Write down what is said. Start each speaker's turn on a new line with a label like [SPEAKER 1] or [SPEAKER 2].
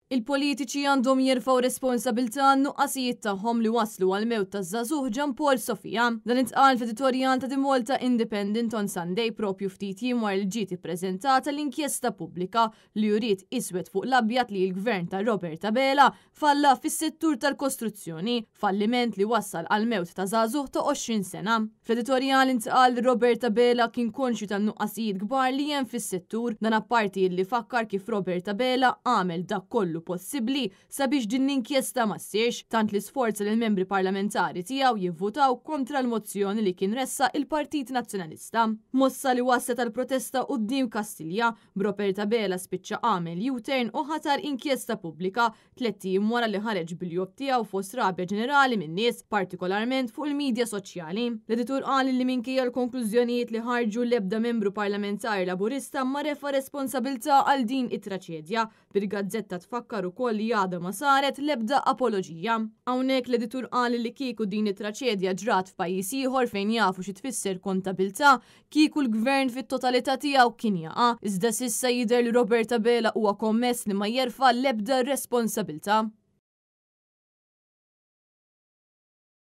[SPEAKER 1] Il-politiċi għandhom jerfgħu responsabilità għan-nuqqasijiet tagħhom li wasslu għall-mewt taż-żagħżugħ Jean Paul Sofia. Dan intqal fl-editorjal ta' The Malta Independent on Sunday propju ftit jiem wara li ġiet ippreżentata l-inkjesta pubblika li uriet iswed fuq l-abjad li l-Gvern ta' Robert Abela falla fis-settur tal-kostruzzjoni, falliment li wassal għall-mewt ta' żagħżugħ ta' 20 sena. Fl-editorjal intqal li Robert Abela kien konxju tan-nuqqasijiet kbar li hemm fis-settur, dan apparti illi fakkar kif Robert Abela għamel dak kollu possibbli sabiex din l-inkjesta ma ssirx, tant li sforza lill-membri parlamentari tiegħu jivvutaw kontra l-mozzjoni li kien ressaq il-Partit Nazzjonalista. Mossa li wasslet għal protesta quddiem Kastilja, b'Robert Abela spiċċa għamel U-turn u ħatar inkjesta pubblika tlett ijiem wara li ħareġ bil-job tiegħu fost rabja ġenerali min-nies, partikolarment fuq il-midja soċjali. L-editur qal li minkejja l-konklużjonijiet li ħarġu l-ebda membru parlamentari Laburista ma refa' responsabilità għal din it-traċedja, bil-gazzetta tfakkar ukoll li għadha ma saret l-ebda apoloġija. Hawnhekk l-editur qal li kieku din it-traċedja ġrat f'pajjiż ieħor fejn jafu xi tfisser kontabilità, Kieku l-Gvern fit-totalità tiegħu kien jaqa', iżda s'issa jidher li Robert Abela huwa kommess li ma jerfa' l-ebda responsabilità.